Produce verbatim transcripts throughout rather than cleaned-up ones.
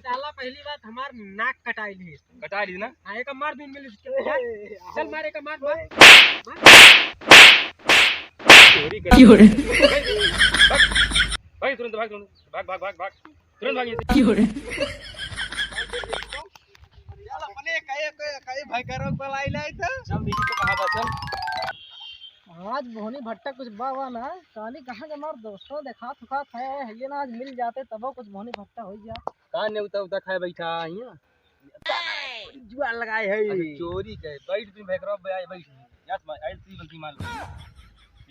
साला पहली बात हमार नाक कटाई ली। कटाई ली ना? हाँ, एक मार दूँ मिल इसके। चल मार, एक मार, मार। चोरी कर। क्यों रे? भाग, भाग, तुरंत भाग, तुरंत भाग, भाग, भाग, भाग। तुरंत भाग यहाँ से। क्यों रे? चल अपने कहे, कहे, कहे भाई करो को लाई लाई तो। चल देखी तो कहाँ बा, चल। आज मोहनी भट्टा कुछ बा, बा ना, काली कहाँ के हमार दोस्तों देखा थुका थे, है ये ना, आज मिल जाते तबो कुछ मोहनी भट्टा हो जा। का नेवता उता खाए बैठा हियाँ? जुआ लगाए है। अरे चोरी के, बैठ तू भैकरा बे, आए बैठ। यस भाई, आई ती बल्कि मार।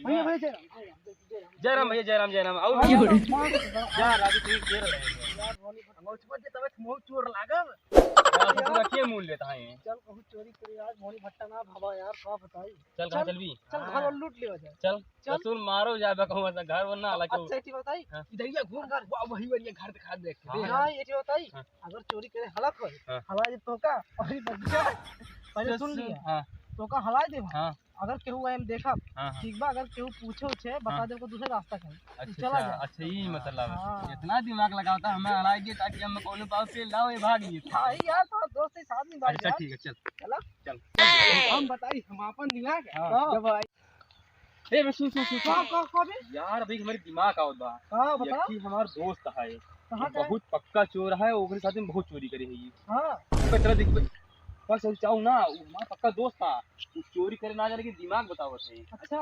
भैया, भैया, जय राम, जय राम, जय राम, जय राम। जय राम भैया, जय राम, जय राम। और हाँ, भैया, हाँ, हाँ। जा राजू, तू खेल रहे हैं। यार, मोहनी भट्टा, मोहनी भट्टा, बहुत चोर लागल। यार, तू रखिए मूल लेता है। चल, बहुत चोरी करी आज, मोहनी भट्टा ना भावा यार, का बताई। चल, कहाँ चल, चलबी? चल, घर और लूट लेवा जाए। चल, चल। कसूर मारो जाए, बा कहूँ ऐसा घर वर ना हालांकि। अच्छा, एक चीज बताई? हाँ। इधर ये घूम, अगर वाह, वही वाली घर दिखा दे। हाँ, हाँ। हाँ, ये चीज बताई? हाँ। अगर चोरी करे हलत होई, हाँ। हलाई देब तोका, अभी बच्चा, पहले सुन लिया। हाँ। तोका हलाई देब। हाँ। अगर केहू आए, हम देखब, हाँ, हाँ। ठीक बा, अगर केहू पूछे उछे, बता हाँ। देब को दूसरा रास्ता कहीं। अच्छा, चला अच्छा, जाए। अच्छा, ये मतलब है। हाँ। इतना दिमाग लगावता, हमें हलाई दिए ताकि हम कोनो पाव से लाओ, ये भाग लिए। हाँ, यार, तो दोस्त है, साथ में भाग अच्छा, जाए। ठीक है, चल। चला? चल। हम बताई, हम आपन दिमाग। हाँ। हाँ। जब आई ए, बे, सुन, सुन, सुन, सुन। का, का, का बे? यार, अभी हमारे दिमाग आवत बा। का बता? यक्की हमार दोस्त है। कहाँ वो का? बहुत पक्का चोर है, ओकरे साथ में बहुत चोरी करे है ये। हाँ। ओकर चला देख बे। बस अभी चाहू ना, वो हमार पक्का दोस्त था। वो चोरी करे ना जाने के दिमाग बतावत है। अच्छा।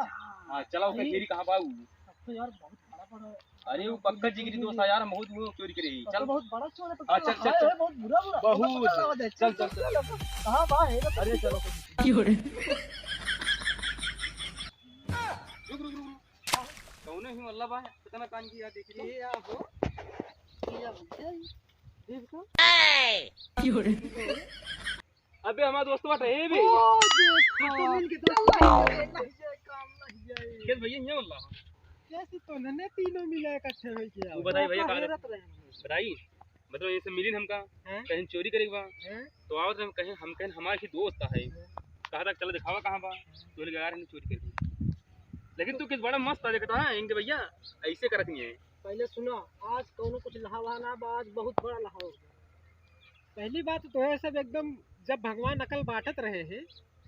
हाँ, चला ओकर अरे। चोरी कहाँ बा उ? अब तो यार बहुत बड़ा बड़ा अरे, वो पक्का जिगरी दोस्त है यार, हम बहुत वो चोरी करे ही। अब तो चल। बहुत बड़ा चोर है, तो हाँ, चल, चल, चल, है, चल। बहुत बुरा, बुरा। बहुत। पकड़ लावा जाए। चल, चल, चल। कहाँ बा है? अरे, चलो। क्यों रे? रुक, रुक, रुक, रुक। कौनो ही मल्ला बा, कितना कान की याद देखी तो। ये आ हो। ये आ हो। देख तो। क्यों रे? अबे हमार दोस्त बाटे, ए बे। ओ, देखो। ये तो इनके दोस्त नहीं है, नहीं है, काम नहीं है। कैसे भैया, ये मल्ला? कैसे तो नन्हे तीनों मिला इकट्ठे होई के वो आओ। बताई भैया, वो का कहाँ रहत रहे हैं? बताई, मतलब, ये सब मिलिन हमका, हैं? कहीं चोरी करे के बा। हैं? तो आवत रहे, कहीं हम, कहीं हमार ही दोस्त है। हैं? कहा था, "चलो दिखावा कहाँ बा?" तो बोले, "यार, इन्हें चोरी कर दी।" लेकिन तू किस बड़ा मस्त आ, देखता है इनके भैया, ऐसे करत नहीं है। पहले सुनो, आज कौनो कुछ लहावा ना बा, आज बहुत बड़ा लहावा हो गया। पहली बात तो तोहे सब एकदम, जब भगवान अकल बांटत रहे हैं,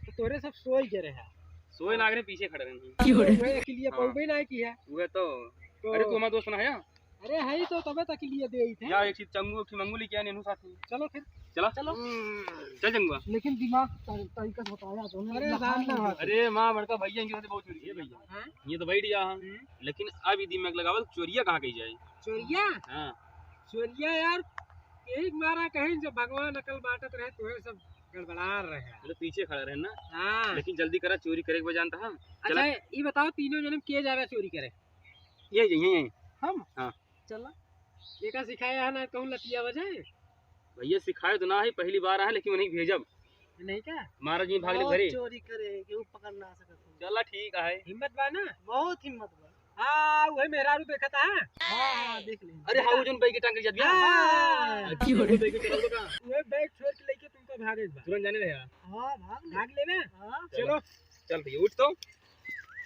तो तोरे सब सोई गए रहे हैं। सोए ना, अगरे पीछे खड़े रहे हैं। क्यों रे? वह अकेलिए हाँ। पौबे ना की है। वह तो, तो अरे, तू हमारा दोस्त ना है? अरे, है ही तो, तबे तक के लिए दे ही थे। या एक चीज चंगू, एक चीज मंगू लेके आने, इन्हों साथ में। चलो फिर। चला? चलो। चल चंगुआ। लेकिन दिमाग तरी-, तरीका से बताया तो, अरे, लहान ना हो। अरे, माँ, बड़का भैया, इनके साथ बहुत चोरी है, भैया। हाँ? ये तो बैठ गया, हाँ। हम्म। लेकिन अब ये दिमाग लगावल, चोरिया कहाँ कही जाए? चोरिया? हाँ। चोरिया यार, यही मारा कहीं जब भगवान अकल बांटत रहे, तो ये सब गड़बड़ा रहे हैं। मतलब पीछे खड़ा रहे ना? हाँ। लेकिन जल्दी करा, चोरी करे के बजान था। अच्छा, चला। ये बताओ, तीनों जने के जा रहा चोरी करे? ये, ये, ये, ये। हम? हाँ। चला। एका सिखाया है ना, कहूँ लतिया बजाए? भैया सिखाए तो ना है, पहली बार आए, लेकिन उन्हें भेजब। नहीं क्या? महाराज जी भाग ले बहुत घरे। चोरी करे, केहू पकड़ ना सकत हो। चला ठीक है। हिम्मत बा ना? बहुत हिम्मत बा। हाँ, वही मेहरारू देखा था। हाँ, हाँ, देख ले। अरे, देखा? हाँ, वो जोन बैग के टांग के जात गया। हाँ। अच्छा, वो बैग के चलाओ का? वही बैग छोड़ के लेके तुमको भागे बा। तुरंत जाने रहे। हाँ, भाग ले। भाग ले ना। हाँ। चलो। चल भैया, उठ तो।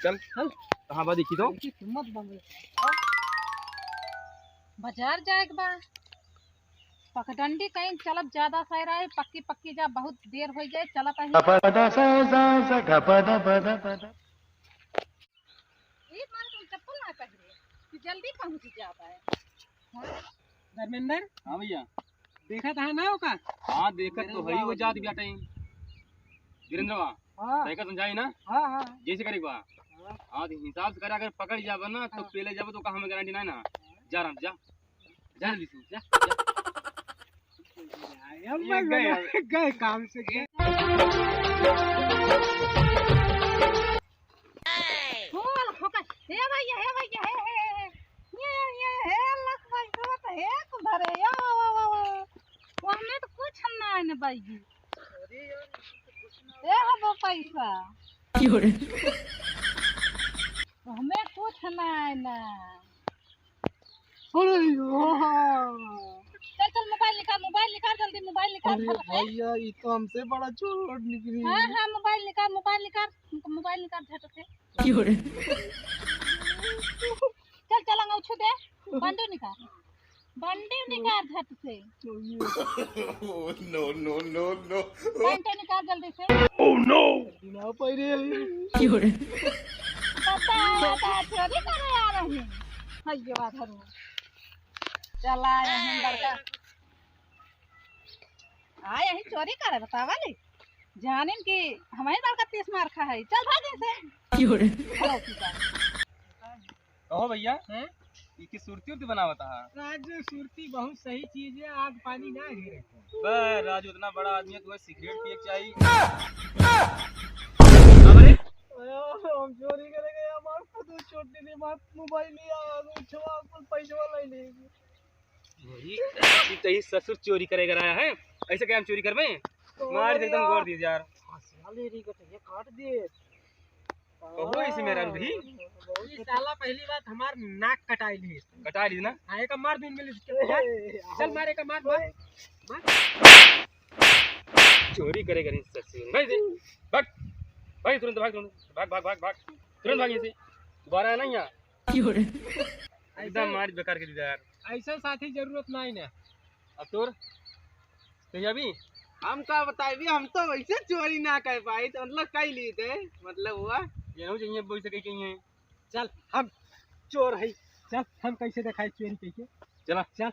चल। चल। कहाँ बा देखी तो? देखी, हिम्मत बा मेरे। बाजार जाए के बा। पगडंडी कहीं चलब ज्यादा सही रहे, पक्की पक्की जा, बहुत देर हो जाए, चलत है। ई मारे तुम चप्पल ना पहने, कि जल्दी पहुँच जाता है। हाँ? धर्मेंद्र? हाँ भैया। देखा था ना ओका? हाँ, देखत तो है ही वो जात बिया टाइम। वीरेंद्रवा, हाँ। तैका समझाई ना? हाँ, हाँ। जैसे करे बा। हाँ। हाँ, तो हिसाब से करे, अगर पकड़ जाबा ना, तो हाँ। पेले जाबा तो का हमें गारंटी ना ना। जा राम, जा। जा जल्दी से, जा, जा। ये गए, गए काम से गए। खोल, खोल, हे भैया, हे भैया, हे, हे, हे। ये, ये, हे लख भाई, तो हे कुधर है? या, वा, वा, वा, वा। वो हमें तो कुछ ना है ना, बाई जी। अरे यार, ये तो कुछ ना ए, हबो पैसा। क्यों रे? हमें कुछ ना है ना। अरे यार। चल, चल, मोबाइल निकाल, मोबाइल निकाल, जल्दी मोबाइल निकाल, अरे फट से। भैया, ये तो हमसे बड़ा चोर निकली। हाँ, हाँ, मोबाइल निकाल, मोबाइल निकाल, मोबाइल निकाल, झट से। क्यों रे? चल, चल, अंगौछू दे, बंदूक निकाल। बंडी निकाल झट से। Oh, no, no, no, no। पैंट निकाल जल्दी से। Oh, no। ना पाई रे। बता, बता, चोरी करे आ रही। हइये बा धरू। चला, यहीं बड़का। आ, यहीं चोरी करे, बतावा ले। जानिन कि हमहीं बड़का तीस मार खा है। चल भाग यहीं से। क्यों रे? चलो, ठीक है। कहो भैया, हैं? ई की सुरती उरती बनावत हा? राजू, सुरती बहुत सही चीज है, आग पानी ना घेरे। बस राजू, इतना बड़ा आदमी है, तुम्हें सिगरेट पिए के चाहिए। अब रे? अरे, हम चोरी करे गए, हमारे पास वो छोटे ने हमारे मोबाइल लिया, वो छवा कुल पैसवा ले ले। चोरी? ई तो ई ससुर चोरी करे कराया है, ऐसे क्या हम चोरी करबे? मार दे एकदम गोर दीजिए यार। हाँ, साले रे, ये काट दे। कहो इसे मेरा भी। ई साला पहली बात हमार नाक कटाई ली। कटाई ली ना? हाँ, एक मार दूँ मिल। चल मार, एक मार, मार। मार। चोरी करे करी ससुर। भाई दे। भाग। भाग तुरंत भाग, तुरंत। भाग, भाग, भाग, भाग। तुरंत भाग इसे। दोबारा आना यहाँ। एकदम मार बेकार के दीदा यार। ऐसा साथी जरूरत नहीं ना। अब तोर? तो ये अभी? हम का बताई भी, हम तो वैसे चोरी ना कर पाई, तो मतलब कई ली थे, मतलब हुआ। ये हो जाइए, बोल से कहीं कहीं है। चल, हम चोर है। चल, हम कैसे दिखाई चोरी कैसे? चला। चल।